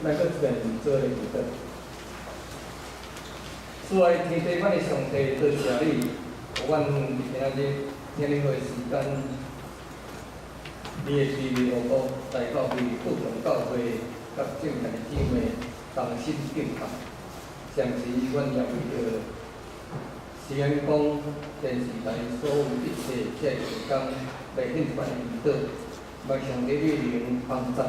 咱閣一遍做咧祈禱。主愛天父，阮的上帝，多謝你，予阮佇今仔日遮爾好的時間，你的慈悲王國來到為富強教會佮眾兄弟姊妹同心敬拜。同時，阮也為著新眼光電視台所有一切這个時間來獻一擺的祈禱，望上帝你的靈幫贊，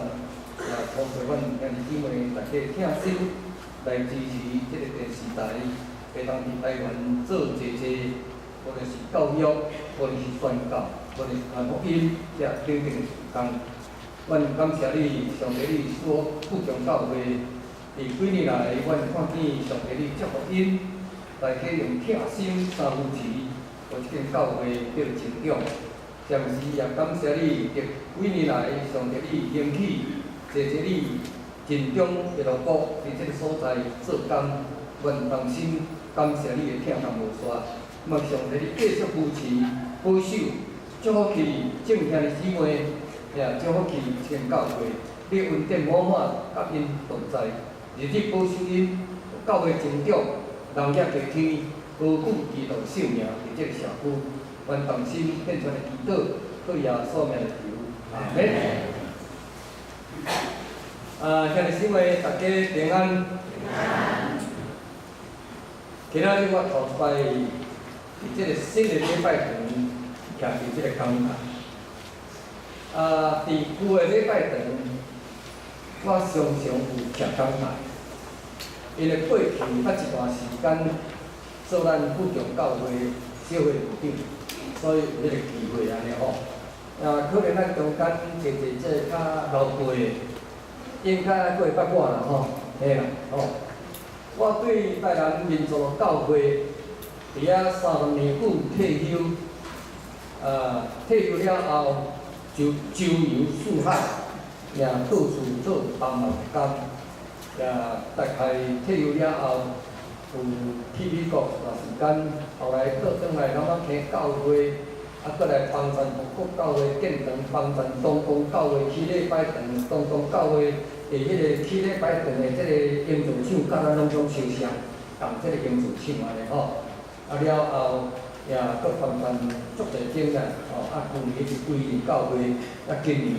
也透過阮兄弟姊妹大家疼心來支持這个電視台，會當佇台灣做濟濟，無論是教育，無論是宣教，無論是傳福音，這等等的事工。阮感謝你，上帝你賜福富強教會，佇幾年來，阮看見上帝你祝福𪜶，大家用疼心相扶持，予這間教會得成長。同時也感謝你，這幾年來，上帝你興起，濟濟你盡忠的勞苦，佇這个所在做工，阮同心感謝你的疼痛無煞。望上帝你繼續扶持、保守、祝福去眾兄弟姊妹，也祝福去這間教會，你恩典滿滿，佮𪜶同在，日日保守𪜶，教會成長，人也加添，高舉基督聖名佇這个社區，阮同心獻出的祈禱，靠耶穌名來求，阿門。啊，兄弟姊妹，大家平安。今仔日我頭一擺佇這个新的禮拜堂徛佇這个講台。啊，佇舊的禮拜堂，我常常有徛講台，因為過去捌一段時間做咱富強教會小會會長，所以有彼个機會按呢吼。啊，可能咱中間濟濟這個較老輩的，應該閣會捌我啦吼，嘿啦吼。我對台南民族教會佇遐30年久退休，啊，退休了後就周遊四海，也到處做幫忙工，也大概退休了後有去美國一段時間，後來閣轉來南仔坑教會，啊，閣來幫贊復國教會建堂，幫贊東光教會起禮拜堂，東光教會的彼个起禮拜堂的這个營造廠，佮咱攏總相像，仝這个營造廠按呢吼。啊了後也閣幫贊足濟間啦，吼啊，舊年是歸仁教會，啊今年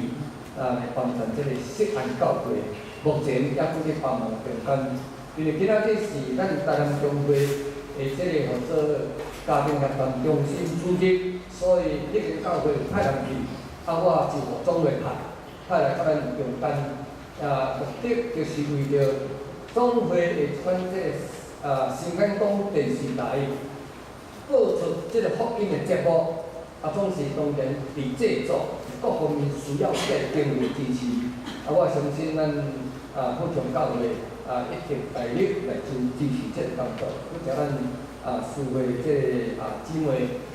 啊來幫贊這个錫安教會，目前猶閣咧幫忙中間。因為今仔日是咱台南中會的這個號做家庭協談中心主任，所以彼間教會派人去，啊我就予總會派，派來佮咱中間。啊，目的就是為著總會的這款這个啊新眼光電視台播出這个福音的節目，啊總是當然佇製作各方面需要這个經費支持。啊，我相信咱啊富強教會啊一定大力來支持這个工作，拄才咱啊司會這个啊姊妹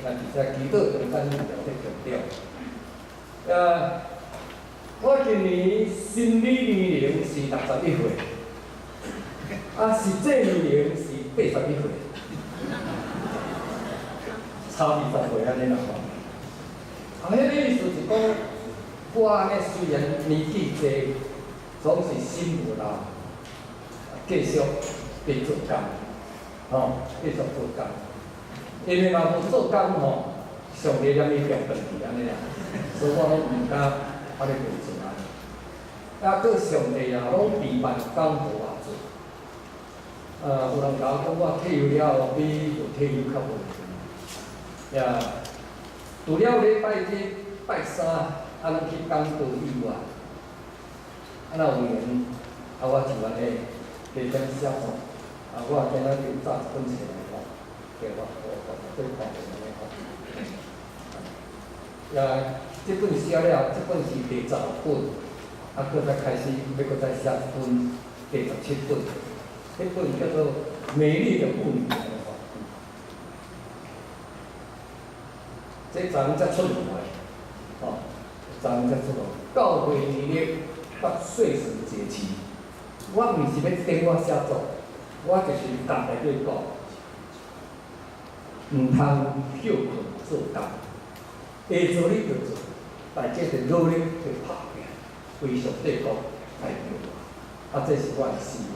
來佇遮祈禱中間也咧強調。啊，我今年心理年齡是61歲，啊，實際年齡是81歲，差20歲按呢啦吼。啊，彼个意思是講，我按呢雖然年紀濟，總是心無老，繼續佇做工，吼，繼續做工。因為若無做工吼，上帝連伊調轉去按呢啦，所以我攏毋敢按呢袂做啊。啊，閣上帝啊，攏備萬工予我做。啊，有人共我講我退休了後比無退休較無呀，除了禮拜日、拜三，啊，攏去講道以外，啊，若有閒，啊，我就按呢加減寫吼。啊，我今仔就紮一本冊來吼，給我對看著按呢吼。呀，這本寫了，這本是第16本，啊，閣再開始欲閣再寫一本第17本，彼本叫做《美麗的婦女》按呢吼。這昨昏才出爐的，吼，昨昏才出爐。教會年曆佮歲數節期，我毋是欲頂我寫作，我就是共大家講，毋通歇睏做工，會做你就做，大家就努力去拍拚，為上帝國來做。啊，這是我的誓願。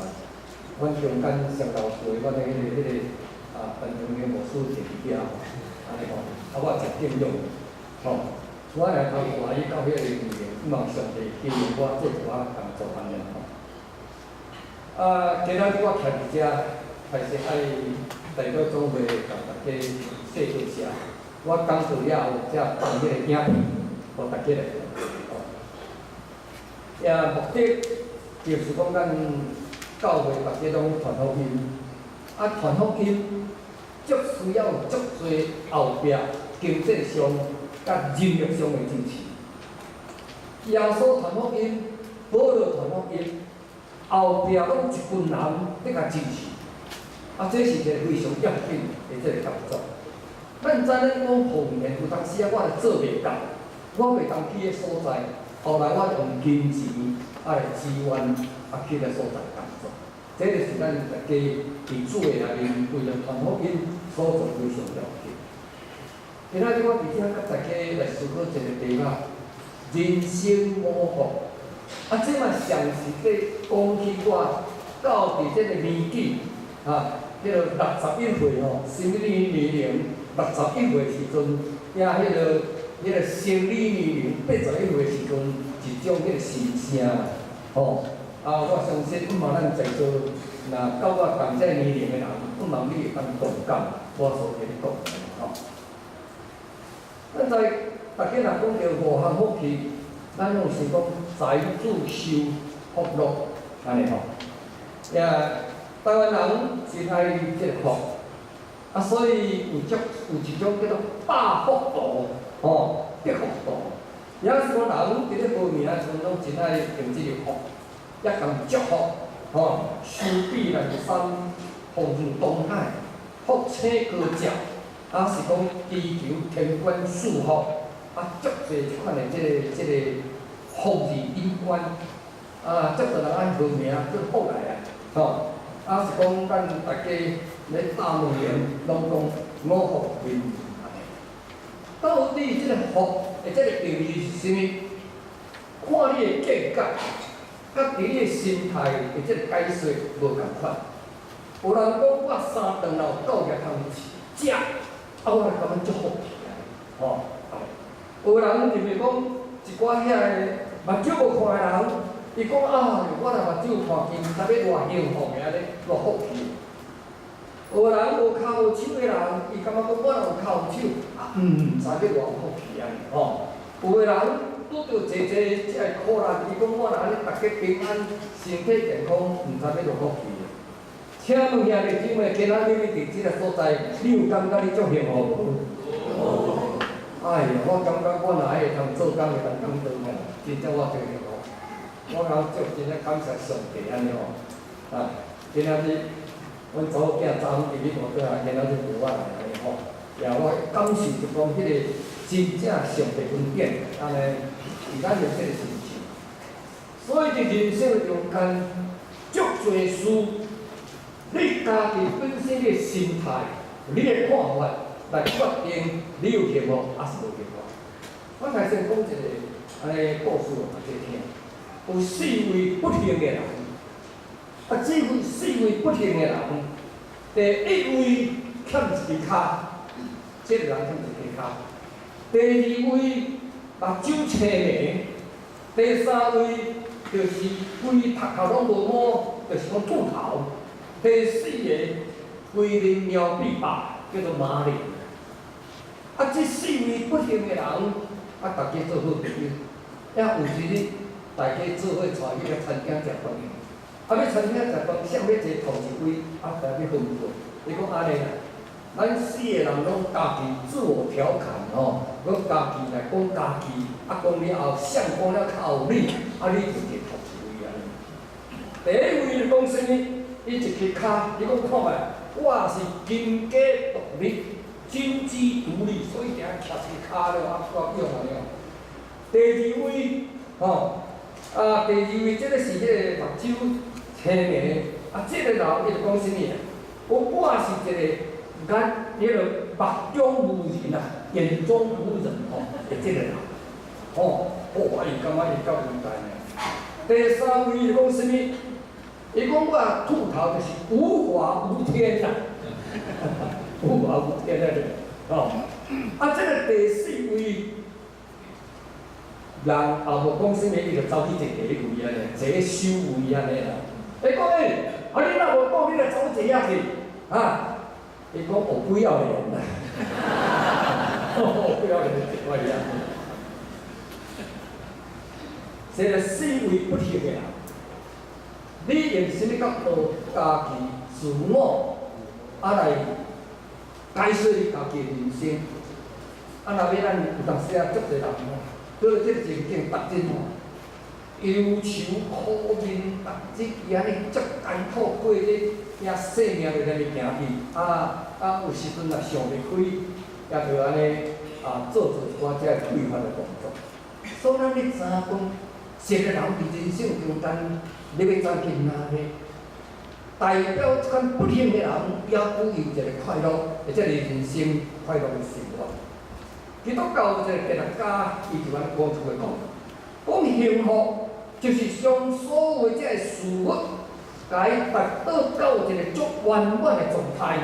阮中間上老輩，阮的彼個啊，陳長的牧師坐佇遐吼，按呢吼，啊，我誠敬仰，吼。我來頭大伊到彼個年齡，希望上帝加用我做一寡工作按呢吼。啊，今仔日我徛佇遮，開始愛代表總會共大家說多謝。我講到了後，才放彼個影片，予大家來看。吼。也目的就是講，咱教會大家攏傳福音，啊，傳福音足需要足濟後壁經濟上、佮人力上的支持。耶穌傳福音，保羅傳福音，後壁攏一群人咧共支持。啊，這是一個非常要緊的這个動作。咱知咱講奉獻，有當時啊，我會做袂到，我袂當去彼所在，後來我用金錢啊來支援啊去彼所在工作。這就是咱大家佇主的內面為著傳福音所做非常要緊。今仔日我佇遮佮大家來思考一個題目：人生五福。啊，這嘛詳細地講起我到佇這個年紀，啊，彼个61歲吼，生理年齡六十一歲時陣，也彼個生理年齡81歲時陣，一種彼個心聲，吼。啊，我相信，毋望咱在座，若佮我仝這個年齡的人，毋望你會當同感我所佇咧講的，吼。咱在大家若講著五項福氣，咱攏是講財住壽福祿，按呢吼。也台灣人真愛這个福，啊，所以有一種叫做百福圖，吼，百福圖。也是講人佇咧報名的時陣，攏真愛用這个福，也共祝福，吼，壽比南山，福如東海，福星高照，啊是講祈求天官賜福，啊，足濟這款的這個福字隱關，啊，足濟人愛號名做福來啊，吼，啊是講咱大家咧大墓園攏講五福臨門。到底這個福的這個定義是啥物？看你的見解，佮佇你的心態的這個解說無仝款。有人講我三頓有夠額通食，啊，我就感覺足福氣啊，吼。有人認為講一寡遐个目睭無看的人，伊講啊，我若目睭看見，毋知欲偌幸福的按呢，偌福氣。有人無跤無手的人，伊感覺講我若有跤有手，啊，毋知欲偌福氣按呢，吼。有的人拄著濟濟這个苦難，伊講我若按呢逐家平安、身體健康，毋知欲偌福氣。請問兄弟姊妹，今仔日你佇這個所在，你有感覺你足幸福無？哎呀，我感覺我若會通做工會當講道吼，真正我足幸福。我感覺真正感謝上帝按呢吼，啊，今仔日阮查某囝昨昏佇美國轉來，今仔日陪我來按呢吼，也我感受著講彼個真正上帝恩典，按呢，佇咱的這個心情。所以佇人生中間，足濟事，你家己本身的心態，你的看法來決定你有幸福抑是無幸福。我來先講一个按呢故事，予大家聽。有四位不幸的人，啊，這位四位不幸的人，第一位欠一支跤，這个人欠一支跤；第二位目睭青盲；第三位就是規頭殼攏無毛，就是講禿頭；第四个規面貓變白，叫做馬鈴。啊，這四位不幸的人，啊，大家做好朋友。也有一日，大家做伙帶去個餐廳食飯。啊，欲餐廳食飯，誰欲坐頭一位，啊，來欲分配。伊講按呢啦，咱四個人攏家己自我調侃吼，攏家己來講家己，啊，講了後，誰講了較有理，啊，你就坐頭一位按呢。第一位講啥物？伊一支跤，伊講看覓，我是經濟獨立，經濟獨立，所以定徛一支跤了，啊，煞用按呢。第二位，吼，啊，第二位這个是彼个目睭青盲，啊，這个人伊就講啥物啊？講我是一個眼，彼个目中無人啊，眼中無人吼，的這個人，吼，哦，伊感覺伊夠偉大呢。第三位就講啥物？伊講我禿頭就是無法無天啦，無法無天啊！哦，啊，這个第四位人也無講啥物，伊就走去坐第一位按呢，坐首位按呢啦。伊講欸，啊你若無講，你來走坐遐去，啊？伊講我不要臉啦，我不要臉，坐我遐。這个四位不幸的人，你用啥物角度家己自我啊來解說你家己的人生？啊，若欲咱有當時啊，足濟人吼，對這个情景逐日吼，憂愁苦面，逐日伊按呢足艱苦過咧，遐生命就按呢行去，啊啊有時陣若想袂開，也就按呢啊做做一寡這个匱乏的動作。所以咱欲知影講，一個人佇人生中間，你欲怎去哪呢？代表這款不幸的人，也具有一個快樂，或者是人生快樂的生活。基督教有一個哲學家，伊就按呢講出來講，講幸福就是將所有這个事物，共伊達到到一個足圓滿的狀態，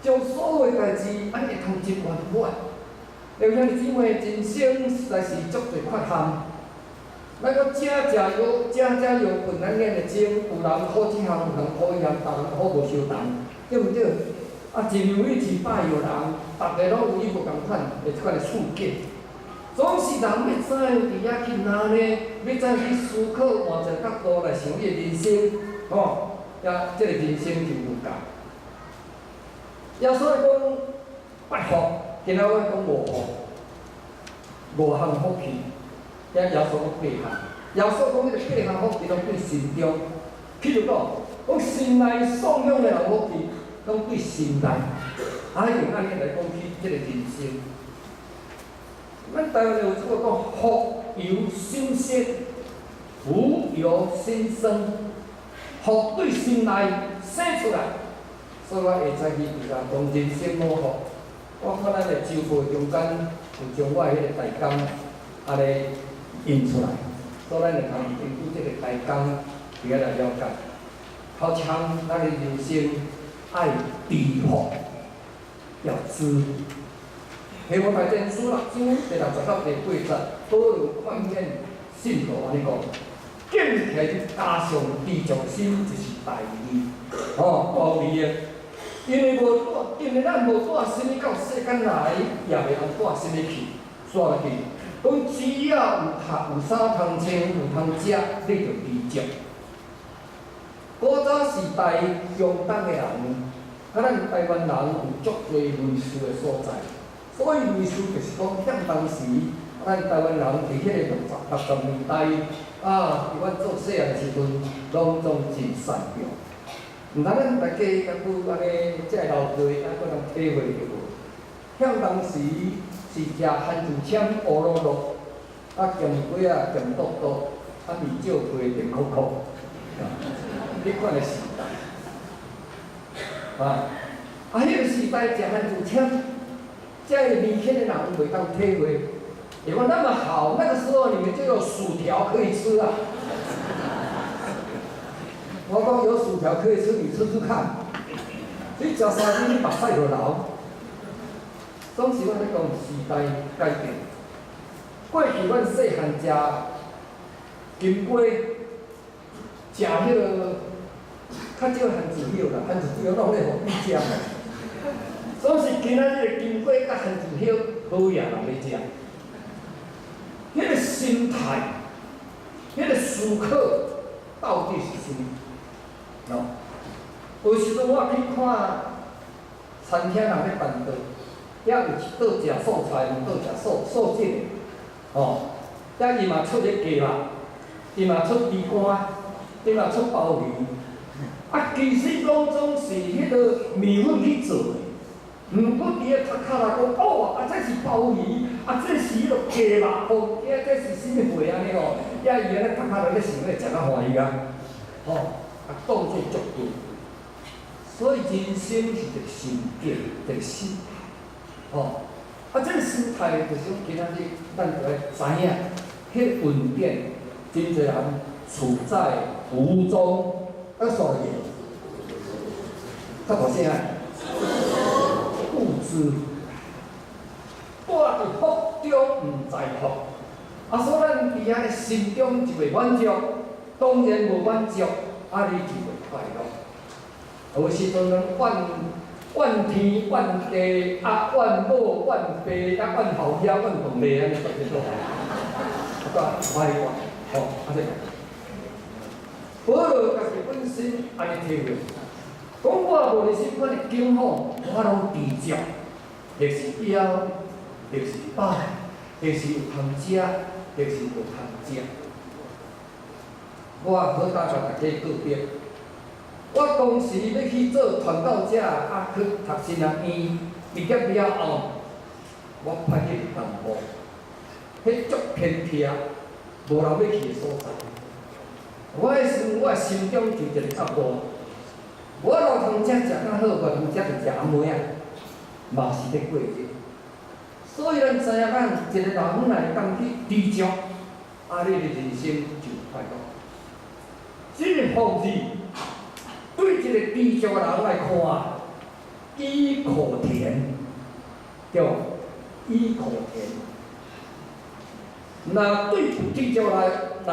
將所有的代誌按呢會通真圓滿。弟兄姊妹，人生實在是足濟缺陷。咱閣食食藥，食食藥粉，咱念的經，有人苦這項，有人苦彼項，逐人苦無相同，對毋對？啊，一樣一一擺藥人，逐个攏有伊無仝款的這款的處境。總是人欲怎樣佇遐去哪呢？欲怎樣去思考，換一個角度來想伊的人生，吼，遐這个人生就無仝。耶穌講八福，今仔我講五福，五項福氣。遐耶穌講八項，耶穌講彼个八項福氣攏對心中。譬如講，講心內爽享的人福氣，攏對心內，啊，用按呢來講起這个人生。咱台灣有這個講福由心生，福由心生，福對心內生出來，所以我會早起就講人生五福。我看咱的週報中間有將我的彼個大綱按呢印出來，所以咱會通根據這個大綱佇遐來了解。頭一項，咱的人生愛知福，要知。提摩太前書六章第六十到第八節，保羅勸勉信徒按呢講：敬虔加上知足心，就是大義，吼，大義的。因為無帶，因為咱無帶啥物到世間來，也袂通帶啥物去，煞落去。講只要有通有衫通穿，有通食，你就知足。古早時代中東的人，佮咱台灣人有足濟類似的所在，所以類似就是講，響當時，咱台灣人佇彼個60年代啊，佇阮做細漢的時陣，攏總真善良。毋知咱大家敢閣按呢，這个老輩敢閣通體會著無？響當時是食番薯籤烏嚕嚕，啊鹹粿仔鹹篤篤，啊麵少配電硞硞，彼款的時代。啊，啊，彼個時代食番薯籤，這个年輕的人袂當體會。會講那麼好，那個時候你們就有薯條可以吃啊。我講有薯條可以吃，你吃吃看。你食三支，你目屎就流。總是我咧講時代改變。過去阮細漢食金瓜，食彼个較少番薯葉啦，番薯葉攏咧予豬食。總是今仔日金瓜佮番薯葉好野人咧食。彼个心態，彼个思考到底是啥物？哦，有時陣我去看餐廳人咧辦桌，遐有一桌食素菜，有一桌食素素食的，哦，遐伊嘛出咧雞肉，伊嘛出豬肝，伊嘛出鮑魚，啊，其實攏總是彼个麵粉去做的。毋過佇咧頭殼來講，哦，啊，這是鮑魚，啊，這是彼个雞肉，哦，這是啥物貨按呢吼？遐伊按呢頭殼來咧想咧，食較歡喜啊，吼，啊，當做足多。所以人生是一個心境，一個心態，吼。啊，這個心態就是講今仔日咱就愛知影，彼個恩典，真濟人處在福中。啊，所以較大聲啊！故知蹛佇福中毋知福，啊，所以咱佇遐心中就袂滿足，當然無滿足，啊，你就袂快樂。有時陣咱怨怨天怨地，啊，怨某怨爸，啊，怨後爺，怨同事，按呢逐日都啊，歹怨，吼，啊這。保羅家己本身按呢體會，講我無論啥款的境況，我攏知足，或是枵，或是飽，或是有通食，或是無通食。我好早共大家告別。我當時欲去做傳道者，啊，去讀神學院，畢業了後，我派去東部，彼足偏僻，無人欲去的所在。我彼時我心中就一個覺悟，我若通遮食較好，我通遮就食暗暝仔，嘛是咧過日。所以咱知影講，一個人若會當去知足，啊，你的人生就快樂。這個福字對一個知足的人來看，伊可甜，對無？伊可甜。若對不知足來看，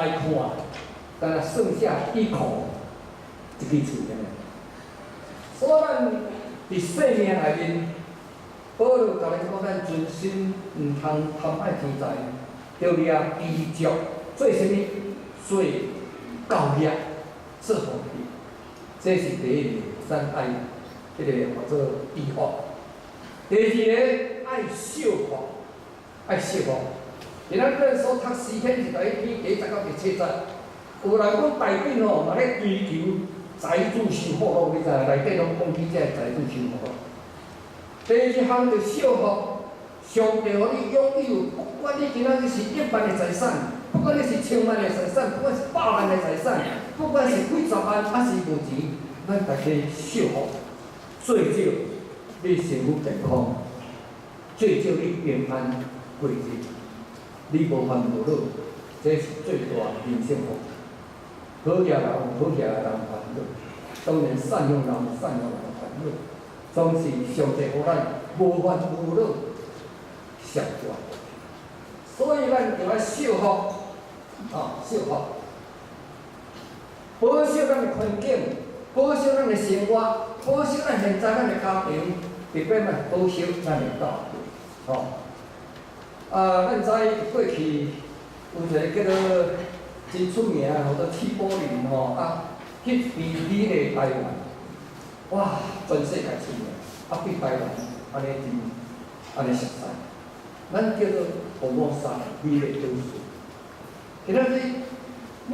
干焦剩下一口一支喙爾。所以咱佇生命內面，保羅共咱講，咱存心毋通貪愛錢財，著掠知足，做啥物？做教業，做奉獻。這是第一個，咱愛彼個號做知福。第二个愛惜福，愛惜福。今仔咱所讀詩篇一十一篇第一節到第七節，有人講大衛吼嘛咧追求財主受福祿，你知影？內底攏講起這個財主受福祿。第二項就惜福，上帝予你擁有，不管你今仔日是1萬的財產，不管你是千萬的財產，不管是百萬的財產，不管是幾十萬抑是無錢，咱大家惜福，最少你身軀健康，最少你平安過日，你無煩無惱，這是最大人生福。好額人有好額的人煩惱，當然善用人有善用人煩惱，總是上帝予咱無煩無惱，上大。所以咱就愛惜福，啊，惜福，保守咱的環境，保守咱的生活，保守咱現在咱的家庭，特別嘛保守咱的教會，吼。啊，咱知過去有一個叫做真出名，號做齊柏林吼，啊，去美麗的台灣，哇，全世界出名，啊，對台灣按呢真按呢熟悉，咱叫做福摩沙美麗島嶼。今仔日咱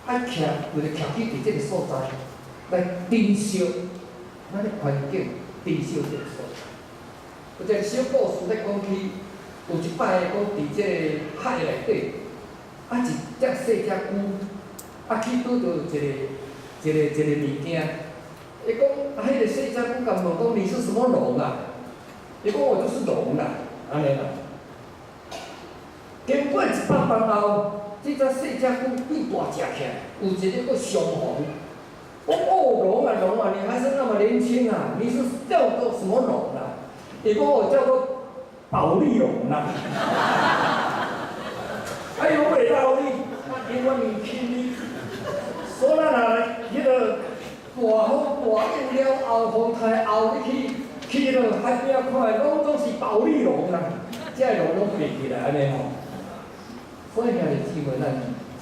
愛徛，為著徛起佇這個所在，來珍惜咱的環境，珍惜這個所在。有一個小故事咧講起，有一擺講佇這個海內底，啊一隻細隻龜，啊去拄著一个一个一個物件，伊講啊，彼個細隻龜共問講你是什麼龍啊？伊講我就是龍啦，按呢啦。經過100冬後，這隻細隻龜變大隻起來，有一日閣相逢。講哦龍啊龍啊，你還是那麼年輕啊！你是叫做什麼龍啊？伊講我叫做保麗龍啦。哎呦，袂老哩，因為年輕哩。所以咱若彼個大風大雨了後，風台後，你去去彼個海邊看，攏總是保麗龍啦，這個龍攏爬起來按呢吼。所以兄弟姊妹，咱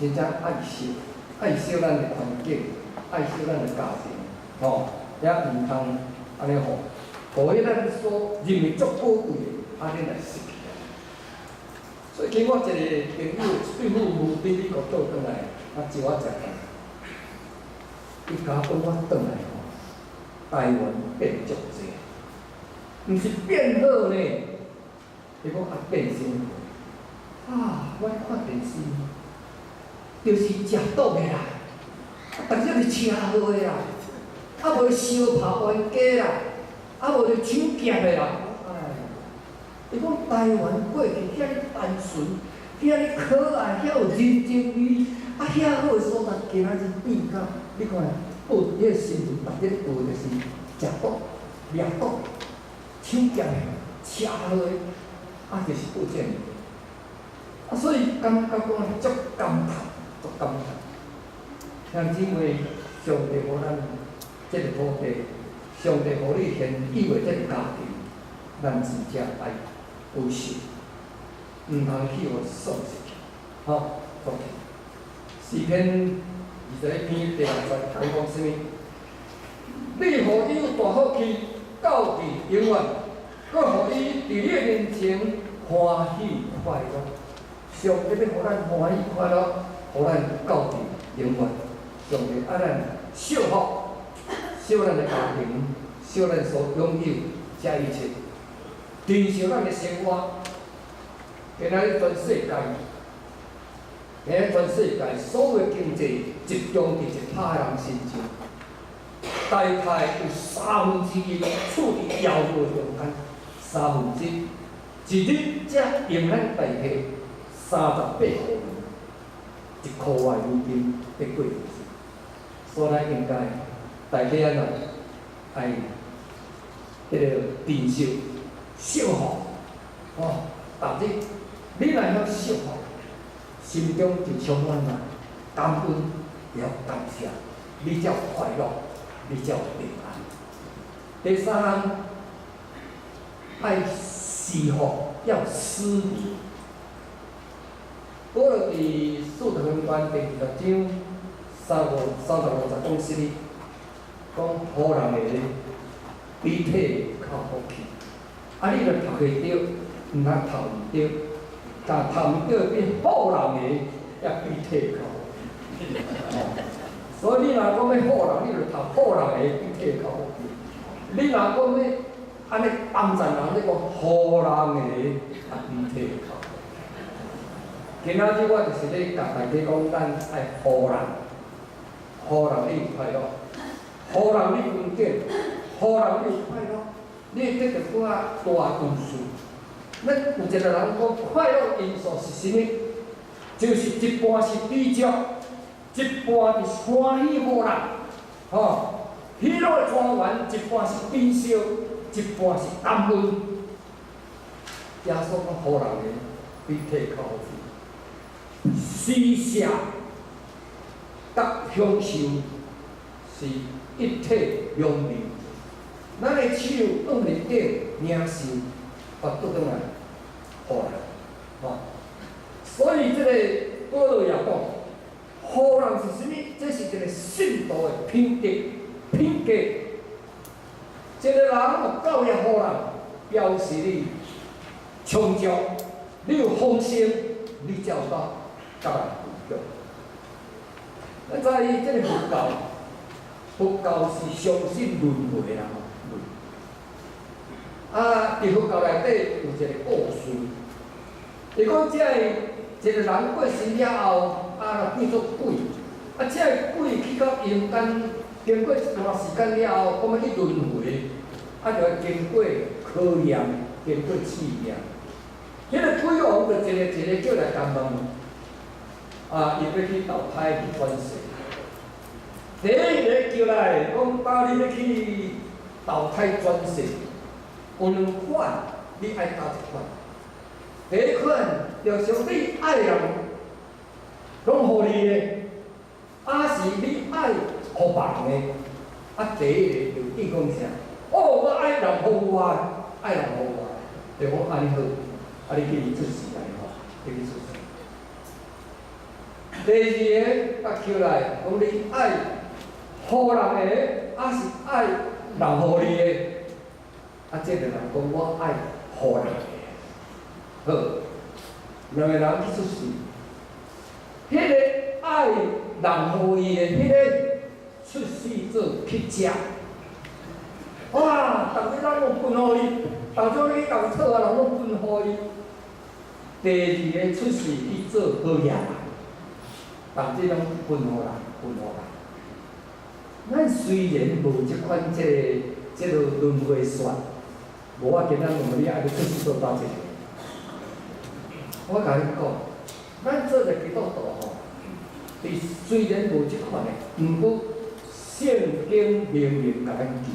真正愛惜，愛惜咱的環境，愛惜咱的家庭，吼，也毋通按呢吼，予彼咱所認為足寶貴的，按呢來失去。所以，經我一個朋友一對夫婦佇美國倒轉來，啊，招我食飯。伊共我講我轉來吼，台灣變足濟，毋是變好呢，伊講啊變生活。啊，我看電視，就是食毒的啦，啊，逐日是車禍的啦，啊無就相拍冤家啦，啊無就搶劫的啦。哎，伊講台灣過去遐爾單純，遐爾可愛，遐有人情味，啊，遐好的所在，今仔日變甲，你看，報彼个新聞，逐日報就是食毒、掠毒、搶劫的、車禍的，啊，就是報這物件。啊，所以感覺講足感嘆，足感嘆。兄姊妹，上帝予咱這个土地，上帝予你現有的這个家庭，咱真正愛保守，毋通去予喪失去，吼，喪失。詩篇21篇第六節講講啥物？你予伊有大福氣，到佇永遠，閣予伊佇你的面前歡喜快樂。上帝欲予咱歡喜快樂，予咱到佇永遠。上帝愛咱惜福，惜咱的家庭，惜咱所擁有這一切，珍惜咱的生活。今仔日全世界，今仔全世界所有經濟集中佇一趴人身上，大概有三分之一處佇腰部中間，三分之一，一日才用咱台幣38塊，1箍外美金佇過日子，所以咱應該大家按怎愛彼个珍惜、惜福，吼，逐日你若曉惜福，心中就充滿了感恩，會曉感謝，你才有快樂，你才有平安。第三項，愛施予，要施予。保羅佇使徒行傳第20章35節講啥物？講予人的比摕較福氣。啊，你若讀會著，毋通讀毋著，但讀毋著比予人的也比摕較福氣。所以你若講欲予人，你就讀予人的比摕較福氣。你若講欲按呢幫贊人，你講予人的也比摕較福氣。今仔日我就是咧共大家講，咱愛予人，予人你有快樂，予人你穩定，予人你有快樂，你會得著閣較大恩賜。咱有一個人講快樂因素是啥物？就是一半是知足，一半是歡喜予人，吼。喜樂的泉源一半是珍惜，一半是感恩。耶穌講予人的比摕較好。施捨佮享受是一體兩面。咱的手放佇頂領受，啊，倒轉來予人，吼。所以這个保羅也講，予人是啥物？這是一個信徒的品德、品格。一個人有夠會予人，表示你充足，你有豐盛，你才有當佮人分享。咱知這个佛教，佛教是相信輪迴啦，吼。啊，佇佛教內底有一個故事，伊講這个一個人過身了後，啊，若變做鬼，啊，這个鬼去到陰間，經過一段時間了後，講欲去輪迴，啊，就愛經過考驗，經過試驗。彼个鬼王就一個一個叫來共問，啊，伊欲去投胎去轉世。第一个叫來講，當你欲去投胎轉世，有兩款，你愛佗一款？第一款就是你愛人，攏予你的，抑是你愛予別人的？啊，第一个就變講啥？哦，我愛人予我，愛人予我，就講按呢好，啊，你去出世來吼，你去出世。第二个佮叫來講，你愛予人的，抑是愛人予你的？啊，這個人講我愛予人的。好，兩個人去出世，彼个愛人予伊的，彼个出世做乞食。哇！逐日人攏分予伊，逐朝你共討啊，人攏分予伊。第二个出世去做好業，逐日攏分予人，分予人。咱雖然無這款這個輪迴說，無我今仔問你愛欲出世做佗一個？我共你講，咱做一個基督徒吼，伫雖然無這款的，毋過聖經明明共咱記，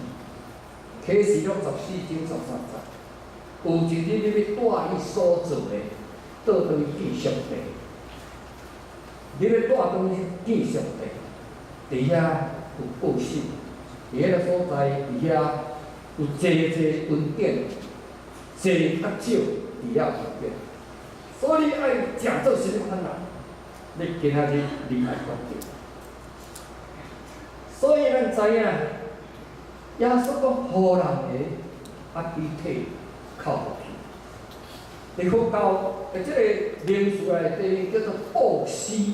啟示錄14章13節，有一日你欲帶伊所做的，倒轉去見上帝。你欲帶轉去見上帝，佇遐有報信，佇彼個所在，佇遐有濟濟恩典，濟佮少佇遐恩典。所以愛誠做啥物款人，你今仔日你愛決定。所以咱知影，耶穌講予人的，啊比提較福氣。佇佛教的這個名詞內底叫做布施，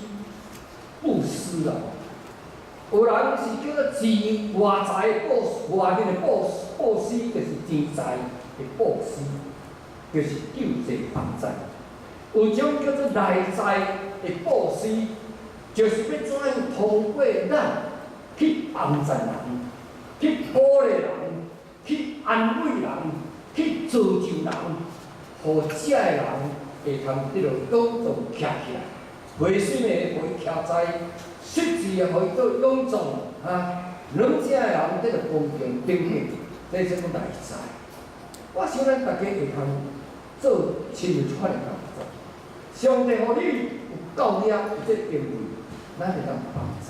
布施啦。有人是叫做錢外財布施，外面的布布施就是錢財的布施，就是救濟幫助。有一種叫做內在的布施，就是欲怎樣通過咱去幫助人，去鼓勵人，去安慰人，去造就人，予這个人會通得著勇壯徛起來，灰心的予伊徛在，失志的予伊做勇壯，哈，軟弱的人得著剛強頂起，這叫做內在。我想咱大家會通做親像這款的工作。上帝予你有夠力，有這個定位，咱會當幫助。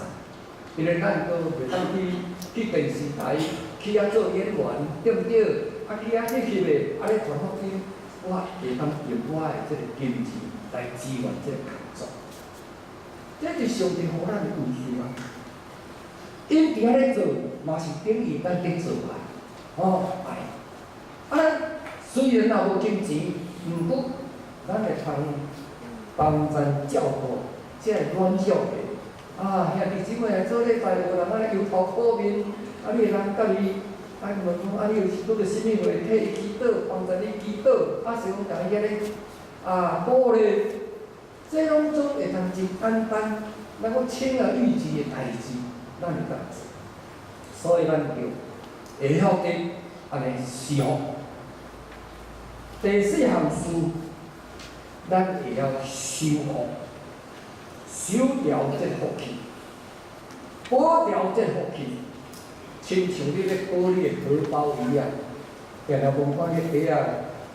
因為咱閣袂當去電視台去遐做演員，對毋對？啊去遐去翕的，啊咧傳福音，我會當用我的這個金錢來支援這個工作。這是上帝予咱的恩賜啊！𪜶佇遐咧做，嘛是等於咱咧做啊！吼，愛。啊，雖然也無金錢，毋過咱會通幫贊照顧這個軟弱的。啊，兄弟姊妹來做禮拜，有人按呢憂頭苦面，啊，你會通佮伊，啊問講，啊，你有拄著啥物話，替伊祈禱，幫助你祈禱，啊是講共伊按呢啊鼓勵，這攏總會通真簡單，咱講輕而易舉的代誌，咱會當做。所以咱就會曉得按呢施福。第四項事，咱會曉修福，守牢這個福氣，保牢這個福氣，親像你咧保你的荷包一樣，定定無看彼袋仔，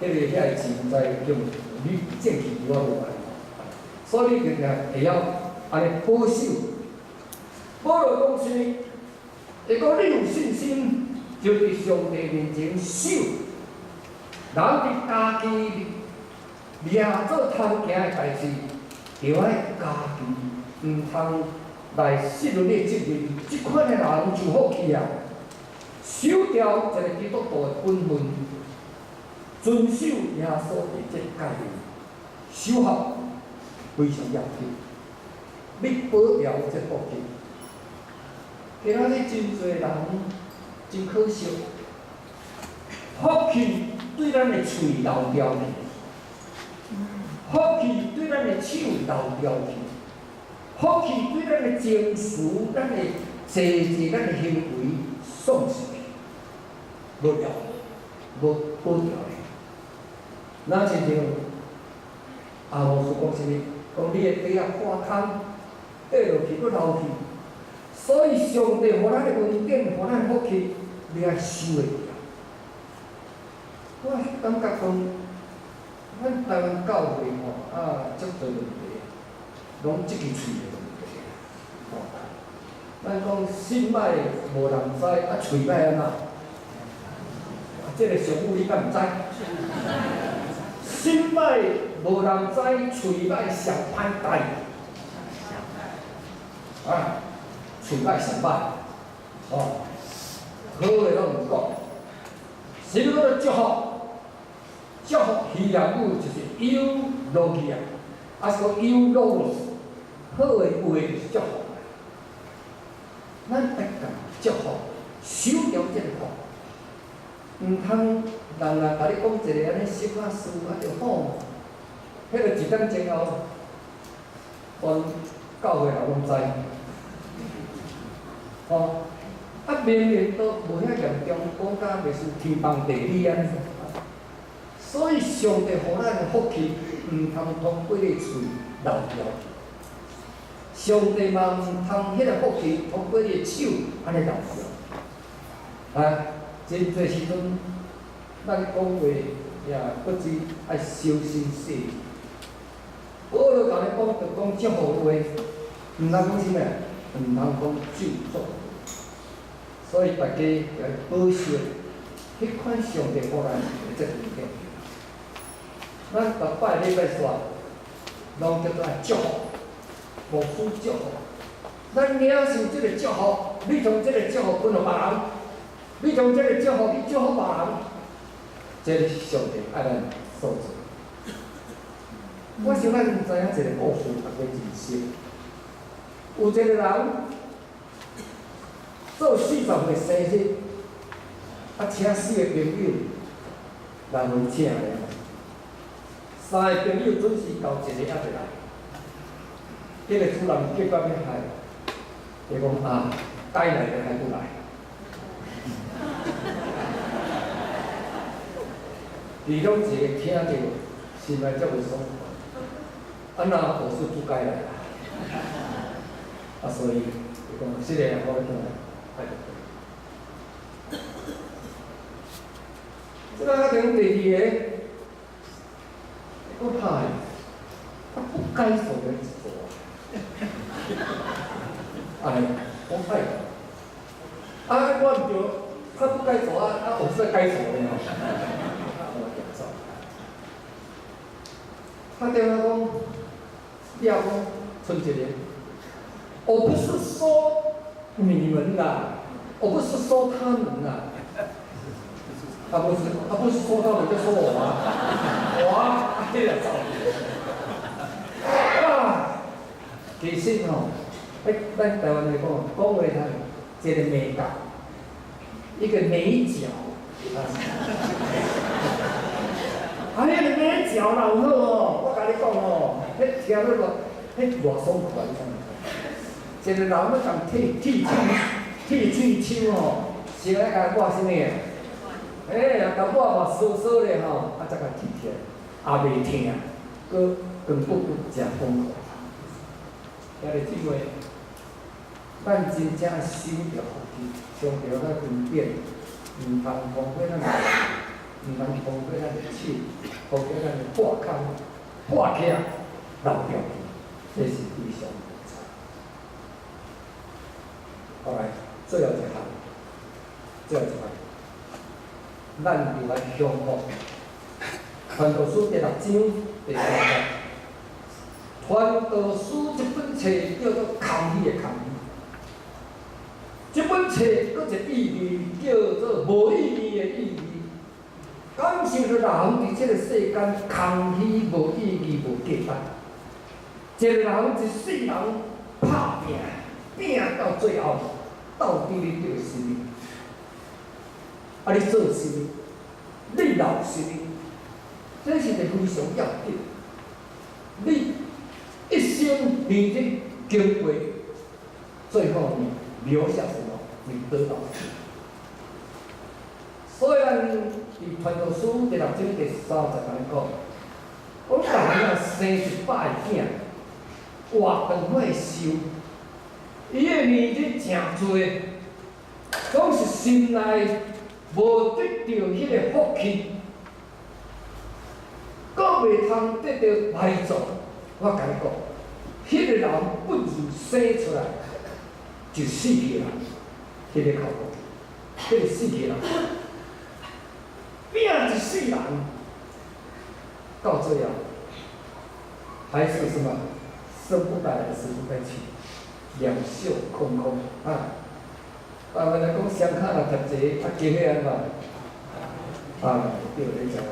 彼個遐個錢毋知叫你進去我無辦法，所以你定定會曉按呢保守。保羅講啥物？如果你有信心，就佇上帝面前守。人佇家己掠做頭行的代誌，著愛家己，毋通來失落你的責任。這款的人就福氣啊！守牢一個基督徒的本分，遵守耶穌的這個誡命，守福非常要緊。你保牢這福氣，今仔日真濟人真可惜，福氣對咱的喙流掉去，福氣對咱的手流掉去，福氣對咱的情緒、咱的濟濟、咱的行為喪失去，無牢，無保牢的。若親像阿摩司講啥物？講你的底仔破空，跌落去閣流去。所以上帝予咱的恩典，予咱的福氣，你愛守會牢。我感覺講，咱台灣教會吼啊，足濟問題，攏這支喙的問題。吼，咱講心歹無人知，啊喙歹按怎？啊，這個俗語你敢毋知？心歹無人知，喙歹上歹代。啊，喙歹上歹，哦，好的攏毋講，啥物叫做祝福？祝福希臘語就是 eulogia，啊是講 eu logos，好的話就是祝福。咱愛共祝福，守牢這個福，毋通人若共你講一个按呢小可事，啊就好。彼個一點鐘後，全教會人攏知。吼，啊明明都無遐嚴重，講甲袂輸天崩地裂按呢。所以上帝予咱的福氣，毋通通過你喙流掉去。上帝嘛毋通彼个福氣通過你的手按呢流掉。啊，真濟時陣，咱講話也不知愛小心細意。保羅共你講，就講祝福話，毋通講啥物，毋通講咒詛。所以大家要保守彼款上帝予咱的這恩典。咱逐擺禮拜煞，攏叫做愛祝福，牧師祝福。咱領受這個祝福，你將這個祝福分予別人，你將這個祝福去祝福別人，這是上帝愛咱所做。我想咱知影一個故事，大家真熟。有一個人做40歲生日，啊，請四個朋友來回請咧。三個朋友準時到，一個猶未來。彼個主人急甲欲害，伊講啊，該來的還不來。其中一個聽著心內足袂爽快，啊若我是不該來啦，啊所以伊講，這個我欲轉來，拜託。這個啊，等第二个，我拍伊，啊不該做的一做啊，按呢，我歹，啊我毋著，較不該做啊，啊我是該做的吼。他對我講，你也講，賰一个，我不是說你們啦，我不是說他們啦，他不是，他不是說他們，就說我啊，我啊，彼個走。啊，其實吼，咱咱台灣來講，講話他一個眉角，一個眉角，啊，啊，彼個眉角若有好哦，我共你講哦，彼聽了偌，彼偌爽快，你知無？一個人欲共剃剃鬚，剃喙鬚吼，先愛共抹啥物啊？欸，共抹抹酥酥咧吼，啊，才共剃起來，也袂疼，閣光骨骨誠爽快。兄弟姊妹，咱真正守著福氣，上帝咱恩典，毋通通過咱的，毋通通過咱的手，通過咱的破空破起來流掉去，這是非常無彩。後來最後一項，最後一項，咱就來降服。傳道書第六章第三節，傳道書這本冊叫做空虛的空虛。這本冊閣一個意義叫做無意義的意義。感受著人佇這個世間空虛、無意義、無價值。一個人一世人拍拚，拚到最後，到底你得啥物？啊，你做啥物？你留啥物？這是一個非常要緊。你一生年日經過，最後你留下什麼？你得到什麼？所以咱佇傳道書第六章第三節共你講，講人若生一百個囝，活長彼個壽，伊的年日誠濟，總是心內無得著彼個福氣，閣袂通得著埋葬。我共你講，彼個人不如生出來就死去啦，彼個較好，彼個死去人，拚一世人，到最後還是什麼？生不帶來，死不帶去，兩袖空空啊！台灣來講，雙跤若疊齊，啊，加伙按怎？啊，對，你食嘛。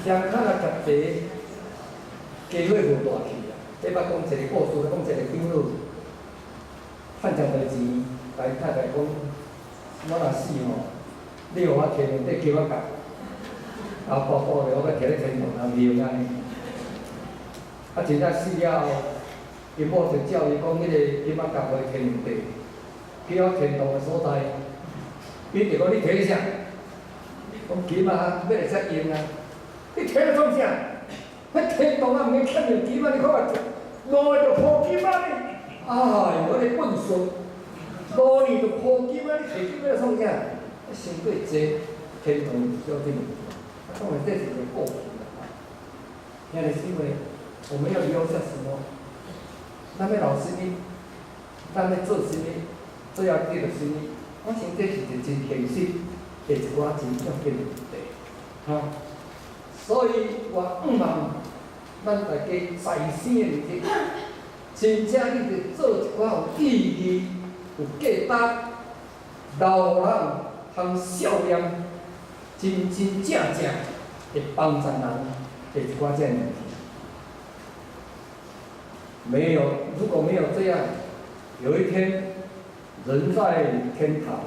雙跤若疊齊，加伙無大去啊！你捌講一個故事，講一個長老，趁誠濟錢，共伊太太講：我若死吼，你予我提兩塊金仔角，啊，包包咧，我欲提咧天堂通用按呢。啊，真正死了後，𪜶某就照伊講彼個金仔角，予伊提兩塊，去到天堂的所在，伊就講你提啥？講金仔欲來使用啊！你提來創啥？彼天堂啊，毋免欠用金啊！你看嘛，5年就鋪金啊！哎呦，你笨傻，5年就鋪金啊！你提金欲創啥？傷過濟，天堂有少這物件。啊，當然這是一個過去啦。兄弟姊妹，我們要留下什麼？咱欲留啥物？咱欲做啥物？最後得著啥物？我想這是一個真現實的一寡真要緊的問題，吼。所以我向望咱大家在生的日子，真正去做一寡有意義、有價值、留予人通笑念、真真正正會幫助人的一寡這物件。沒有，如果沒有這樣，有一天人在天堂，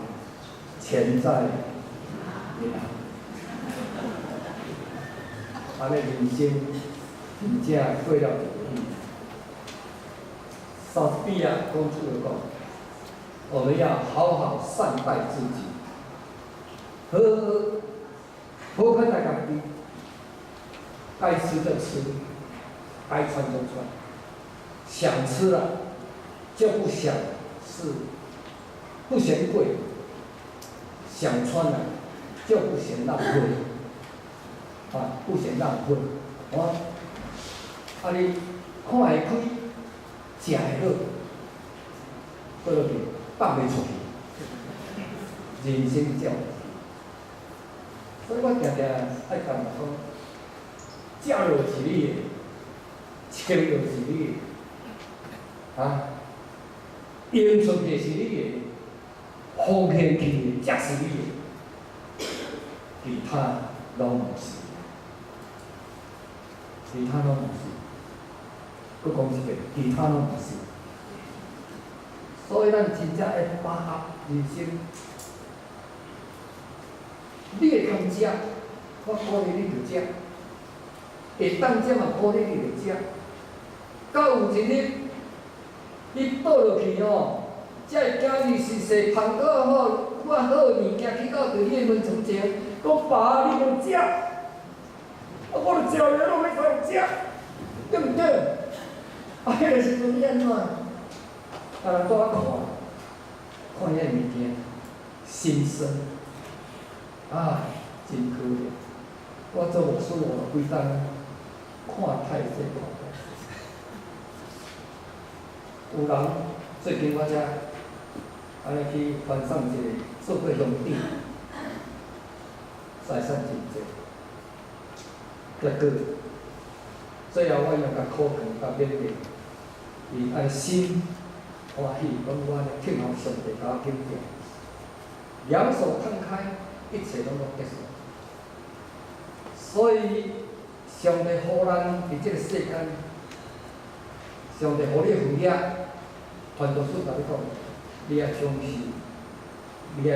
錢在銀行，按呢人生真正過了就無意義。莎士比亞公主有講，我們要好好善待自己，好好好看待家己，該吃就吃，該穿就穿，想吃了就不想是不嫌貴，想穿了就不嫌浪費，啊，不嫌浪費，哦，啊你看會開，食會好，過落去放袂出去，人生才有。所以我定定愛共人講，食落是你的，穿落是你的，啊，用出去是你的，奉獻去的才是你的，其他攏毋是，其他攏毋是。閣講一遍，其他攏毋是。所以咱真正愛把握人生。你會通食，我鼓勵你就食；會當食嘛，鼓勵你就食。到有一日，你倒落去吼，這个囝兒實際捧到好，我好物件去到佇你的門床前，講爸你無食，啊我著食了攏欲通食，對毋對？啊，彼个時陣你按怎？啊，人拄仔看，看遐個物件，心酸，啊，真可憐。我做牧師50幾冬，看太濟看太濟。有人最近我才按呢去傳送一個做過鄉長，財產真濟，結果最後我用共苦勸共勉勵，伊按呢心歡喜，講我按呢聽候上帝共我肯定，兩手攤開，一切攏總結束。所以上帝予咱佇這個世間，上帝予你份額，傳道書共你講，你愛享受，你愛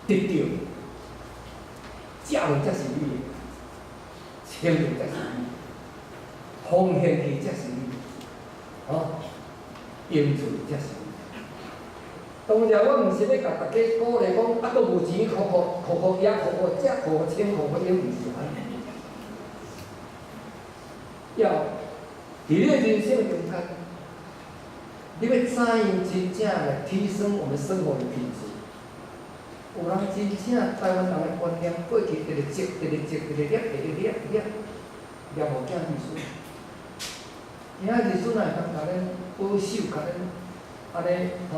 得著，食落才是你的，穿落才是你的，奉獻去才是你的，吼，用出才是你的。當然，我毋是欲共大家鼓勵講，啊，閣無錢，苦苦苦苦食，苦苦食，苦苦穿，苦苦用，毋是按呢。要佇你的人生中間，你欲怎樣真正來提升我們生活的品質？有人真正台灣人的觀念，過去直直積，直直積，直直掠，直直掠掠，掠予囝兒孫。囝兒孫若會當共恁保守，共恁按呢吼，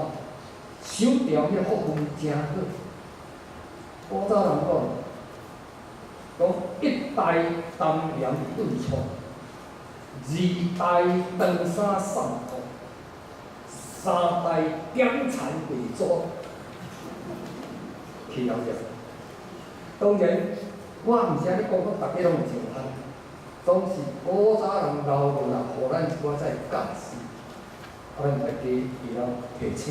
守牢彼個福分誠好。古早人講，講一代當鹽燉醋，二代長衫送褲，三代點田賣祖，去了解。當然，我毋是按呢講，講逐家攏有這款，總是古早人留落來，予咱一寡這個教示，啊，咱大家會曉提醒。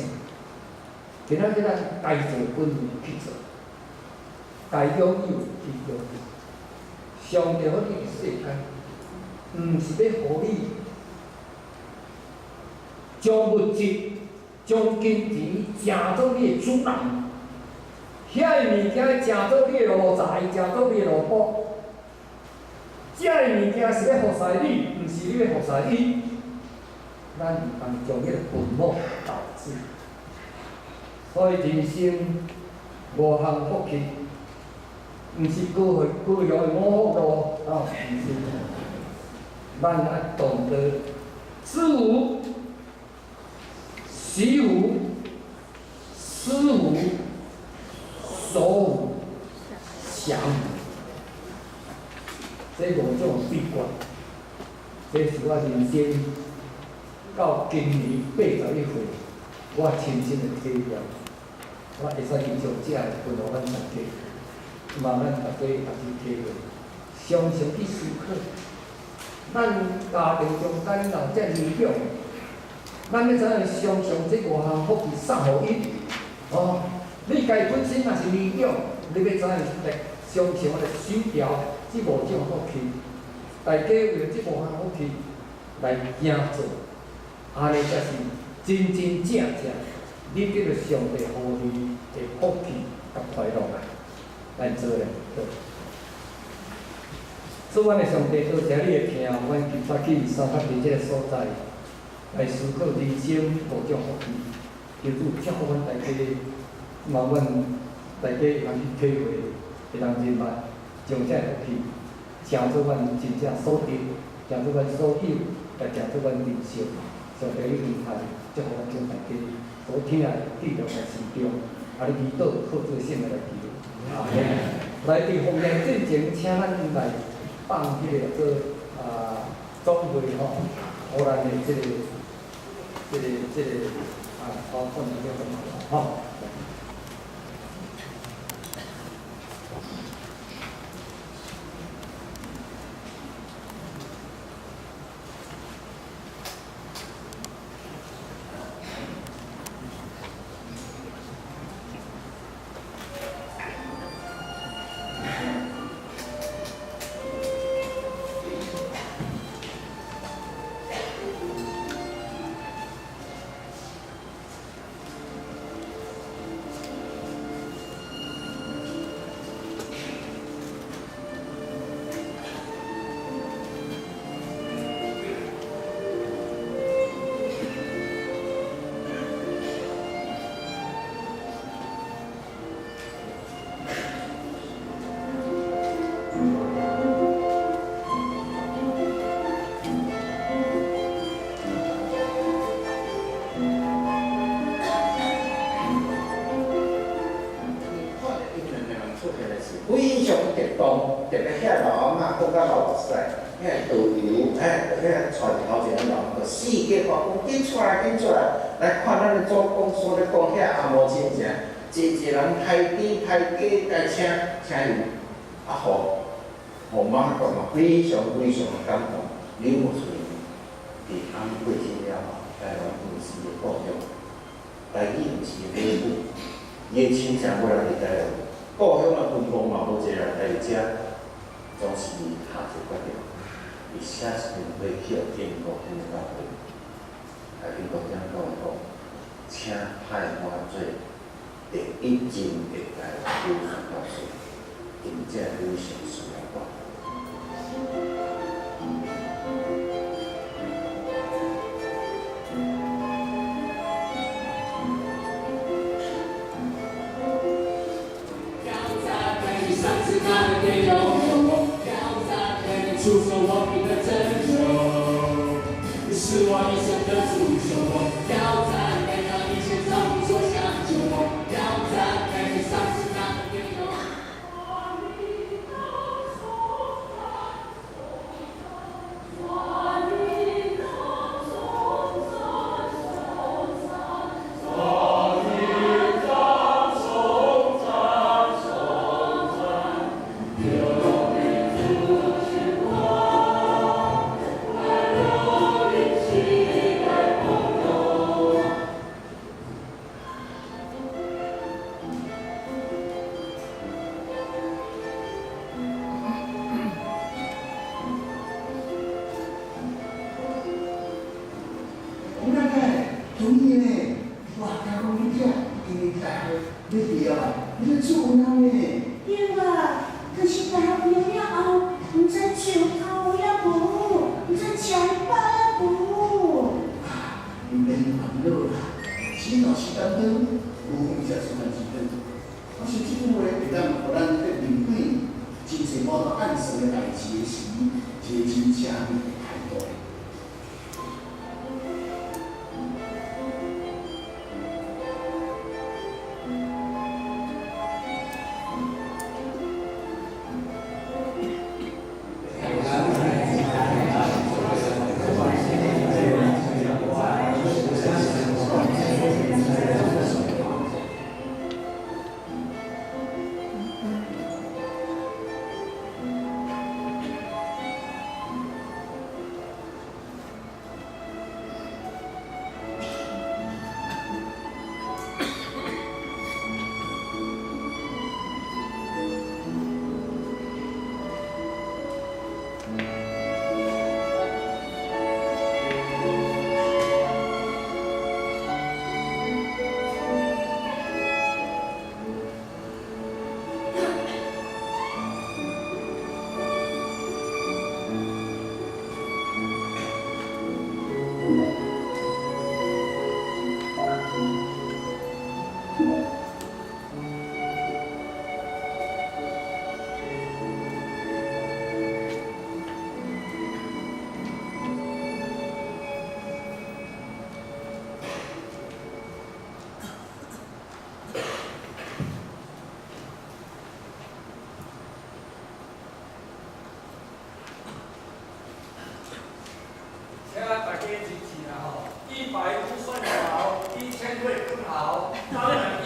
今仔日咱該做本分去做，該擁有去擁有。上帝予你佇世間，毋是欲予你將物質、將金錢成做你的主人，遐个物件成做你的奴才，成做你的奴僕。這這个物件是欲服侍你，毋是你欲服侍伊。咱毋通將彼个本末倒置。所以人生五項福氣，毋是高高雄的五福路啊，毋是。咱愛懂得知福、惜福、思福、守福、享福，這五種秘訣，這是我人生到今年81歲，我親身的體驗。我會使去將這个分予咱大家，望咱大家也去體會，常常去思考。咱家庭中間若有遮年長，咱欲怎樣常常這五項福氣送予伊？哦，你家己本身若是年長，你欲怎樣來常常來守牢這五種福氣？大家為著這五項福氣來行做，按呢才是真真正正你得著上帝予你的福氣佮快樂啊！來做咧，好。主，阮的上帝，多謝你的疼，阮今早起三合佇這个所在來思考人生五種福氣，求主祝福阮大家，望阮大家會當去體會，會當明白，將這个福氣成做阮真正所得，成做阮所有，也成做阮人生。上帝你恩待，祝福阮眾大家所聽的記著在心中，啊，你祈禱靠主聖名來求，阿們。來，佇奉獻進前，請咱來放彼个做啊總會吼，予咱的這個啊，我放一下吼。非常激動，特別遐老阿嬤講甲流目屎，遐導遊，遐帶頭前的老阿嬤，四界看，講緊出來，緊出來，來看咱的祖公所咧講遐阿嬷親情，濟濟人開機開機來請請伊，啊，予媽講嘛，非常非常的感動。劉牧師佇翁過身了後，台灣毋是伊的故鄉，台語毋是伊的母語，伊的親情無人佇台灣。故鄉的分部嘛無一個人來佇遮，總是伊下一個決定，伊寫一封批去英國天主教會，共英國天主教會講，請派我做第一任的台灣女宣教師，因為這個女性需要我。出手我不的拯救，你是我一生的助手。我要讚美那一切造物所相救，我要讚美上次那個理由。你咧做人呢？對啊，可是大學畢業了後，毋知就頭美的態度。請大家支持啦吼，100不算少，1000會更好。當然。